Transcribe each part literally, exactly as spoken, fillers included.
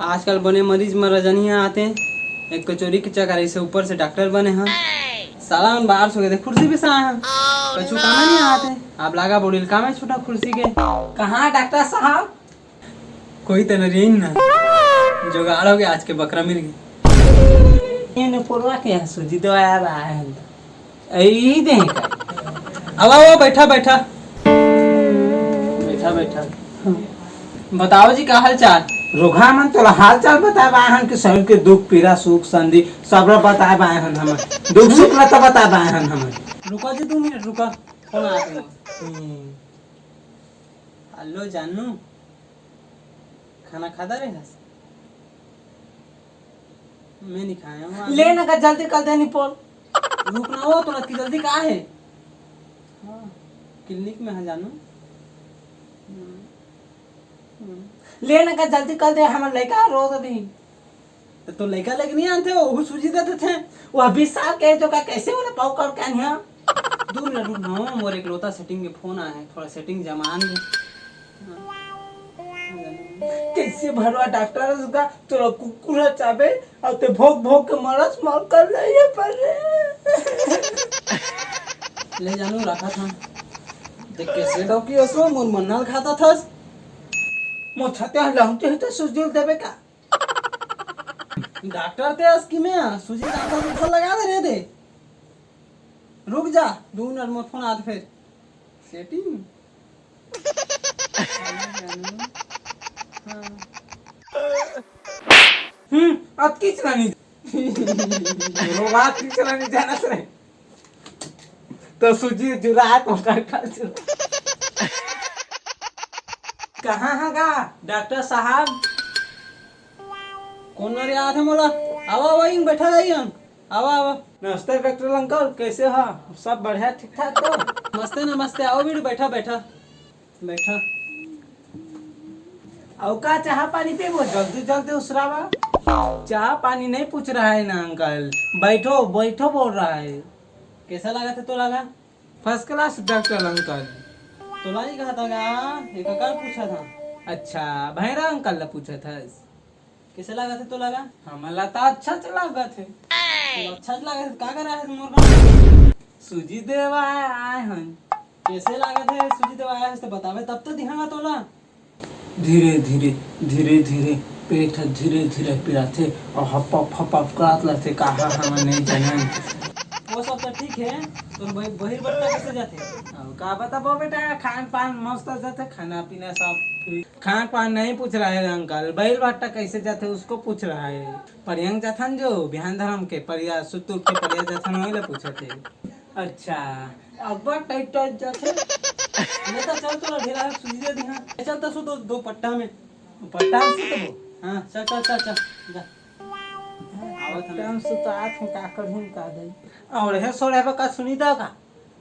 आजकल बने मरीज मन रजनिया आते, एक तो चोरी के चक्कर, इसे ऊपर से डॉक्टर बने हैं। साला मन बाहर सो गए थे, कुर्सी बिसाए हैं, कछु काम नहीं आते। आप लागा बोड़िल काम है छोटा कुर्सी के। कहाँ डॉक्टर साहब? कोई तो न रही ना, जुगाड़ हो गया आज के बकरा मिल गए। ये नुपुरवा के यहाँ सूजी दवाया बा है हम तो। यही दे का? अब आओ, बैठा, बैठा। बैठा, बैठा। बताओ जी, का हाल चाल? रुघा मन तोला हाल चाल बताए बा हन कि शरीर के दुख, पीड़ा, सुख, संधि सब ला बताए बा हन हमन। दुख सुख ला तो बताए बा हन हमन। रुका जी, दो मिनट रुका, फोन आया था। हम्म। हेलो जानू, खाना खाता रहे हस? मैं नहीं खाया हूँ अभी। ले ना का जल्दी कर दे निपोल। रुक ना हो, तोला की जल्दी का है? हाँ, क्लिनिक में है जानू। हम्म, हम्म। ले ना का जल्दी कर दे, हमर लड़का रोत अभी। तो, तो लड़का लेके नहीं आते हो, वो सूजी देते थे। वो बीस साल के जो का कैसे उन्हें पाव कर क्या नहीं? दो मिनट रुक ना हो, मोर एकलौता सेटिंग के फोन आया है, थोड़ा सेटिंग जमान दे। कैसे भरवा डॉक्टर उसका तोरा कुकुर चाबे और ते भोग भोग के मरस मर कर ले ये पर रे। ले जानू रखा था। देख कैसे डौकी असो मोर मन्नल खाता थस। मोर छाते हलाऊं ते तो सुजल देबे का? डॉक्टर ते अस की में सूजी डालता तो लगा दे रे दे। रुक जा, दो मिनट मोर फोन आत फिर। सेटिंग। हाँ। हम्म, अब किस रानी? रोबात किस रानी जाना से? तो सूजी जुरात होता है, कहाँ है का डॉक्टर साहब? कौन नरे आत है मोला? आवा, आवा, इन बैठा जाइए हम। आवा, आवा। नमस्ते डॉक्टर अंकल, कैसे हो? सब बढ़िया, ठीक ठाक तो? नमस्ते, नमस्ते, आओ बीड़, बैठा, बैठा, बैठा। अउ का चाह पानी पीबो? जल्दी, जल्दी उसरावा। चाह पानी नहीं पूछ रहा है ना अंकल, बैठो, बैठो बोल रहा है। कैसा लगा था तो लगा? First class doctor uncle. तोला नहीं कहा था का? एक का पूछा था। अच्छा, भैरा अंकल ला पूछा था। कैसे लागत है तो लगा? हमला तो अच्छा से लागत है। तो अच्छा से लागत है, का कर रहा है मोर का? सूजी देवा आए हन। कैसे लागत है सूजी देवा आए हस तो बतावे तब तो दिखांगा तोला। धीरे धीरे, धीरे धीरे पेट ह धीरे धीरे पिराथे और हपप हपप करत लथे, कहा हम नहीं जानन। वो सब तो ठीक है, तो बहिर बट्टा कैसे जाते? अब का बताबो बेटा, खान पान मस्त जाते, खाना पीना सब ठीक। खान पान नहीं पूछ रहा है अंकल, बैल भट्टा कैसे जाते उसको पूछ रहा है। परियंग जाथन जो बिहान धर्म के परिया सुतुर के परिया जाथन वही ले पूछत है। अच्छा, अब्बड़ टाइट टाइट जाथे। ले तो चल तोला ढेला सूजी दे दिहा। चल तो सु दो, दो पट्टा में। पट्टा में सुतबो? हाँ, चल, चल, चल, चल, जा। आवत हमें। पट्टा में सुतात हूँ, का करहूँ, का दई? और है सोरे बा का सुनी दा का?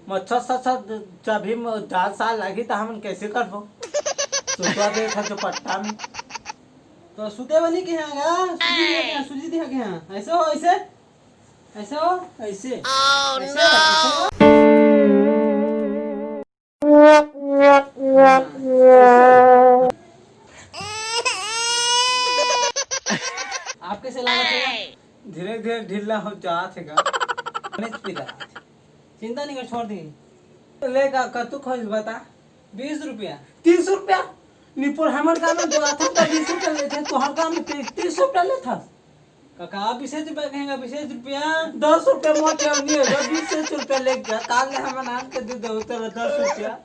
मच्छर सच्छर जब भी म-, जाल साल लागी त हमन कैसे करबो? सुतवा दे था जो पट्टा में। तो सुते वाली के यहाँ गा, सूजी दिया के यहाँ, सूजी दिया के यहाँ। ऐसे हो, ऐसे? ऐसे हो? ऐसे? ऐसे हो? ऐसे हो? हाँ, ऐसे। आप कैसे लागत है? धीरे धीरे ढीला हो जात है गा। गणेश पीला। चिंता नहीं कर, छोड़ दी। ले का, कतू खोज बता। बीस रुपया। तीस रुपया? निपुर हमर गांव में जो आथन त बीस रुपया लेथे, तोहर गांव में ते तीस रुपया लेथस। काका, आप बीस रुपया कहेंगे, बीस रुपया। दस रुपया मोर ठेव नहीं है, बीस रुपया लेके जा, काल ले हमन आन के दे दो तोरा दस रुपया।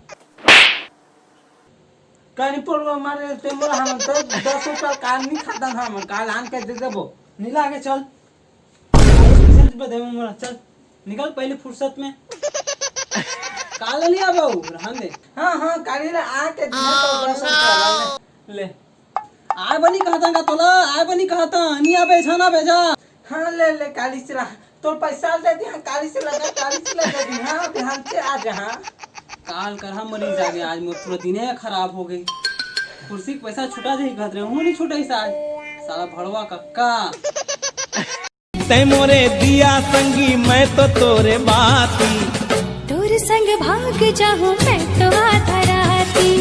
का निपुर मारे ते मोला हमन तो दस रुपया काल नहीं खाता था, हमन काल आन के दे देबो। नहीं लागे, चल। बीस रुपया दे मोला, चल। निकल पहले फुर्सत में। काल नहीं आबो, रहन दे। हाँ, हाँ, काली ला आके दिहा तो दस रुपया ला ले। ले। आय बनी कहता का तोला, आय बनी कहता, नहीं आबे, ऐसा ना भेजा। हाँ, ले, ले, काली चला। तोर पैसा दे दिहा, काली से लगा, काली से लगा दिहा, बिहान से आ जा, हाँ। काल कर हम मरी जागे, आज मोर पूरा दिने खराब हो गई। कुर्सी के पैसा छुटा जाही कहत रहे, हूँ नहीं छुटाइस आज। साला भड़वा कक्का। तै मोरे दिया संगी, मैं तो तोरे बाती। तोर संग भाग जाहूं मैं तो आधा राती।